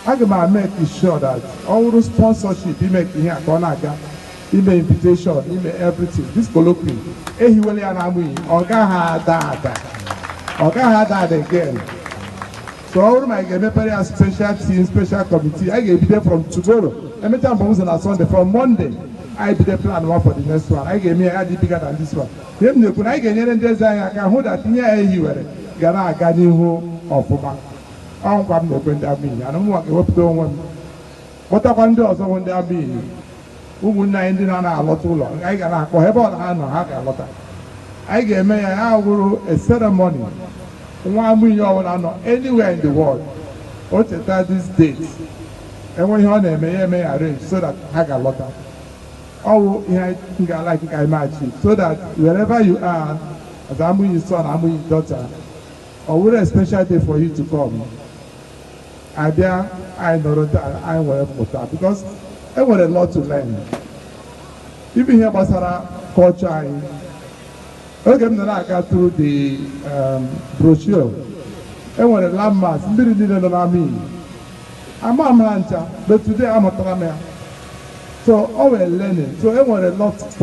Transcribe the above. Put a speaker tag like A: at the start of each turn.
A: Aga m make sure that ọ wụrụ sponsorship, ime ka ihe a ka ọ na-aga, ime invitation, ime everything. This colloquium ehiwela ya na Amụyi, ọ gaghị ada ada, ọ gaghị ada ada again. So ọ bụrụ ma anyị ga-emepere ya special team, special committee, anyị ga-ebido from tomorrow. Emechaa mbọ ụzọ na Sunday, from Monday anyị bido plan one for the next one. Anyị ga-eme ya dị bigger than this one. Ihe m na-ekwu na anyị ga-enyere ndị eze anyị aka hụ that ihe anyị hiwere ga na-aga n'ihu ọfụma. Ọ nkwa m na-ekwe ndị Amụyi, ana mụnwa ga-ewepụta onwe m, kpọtakwa ndị ọzọ bụ ndị Amụyi, ụmụnne anyị ndị na-anaghị alọta ụlọ. Anyị ga na-akpọ ha, ebe ọ na ha nọ, ha ga-alọta. Anyị ga-eme ya, ya wụrụ a ceremony. Nwa Amụyi ọbụla nọ anywhere in the world, o cheta this date, enwe ihe ọ na-eme, ya eme ya arrange so that ha ga-alọta. Ọ wụ ihe anyị ga-alike ka anyị achieve, so that wherever you are as Amụyi son, Amụyi daughter, ọ wụrụ a special day for you to come, abịa, anyị nọrọ taa, anyị nwere mmụta, because e nwere lot to learn. Ibe ihe gbasara culture anyị, oge m nọ na-aga through the brochure, e nwere landmarks, mmiri niile nọ n'Amụyi, ama m ha ncha, but today amụtara m ya. So ọ were learning, so e nwere lot for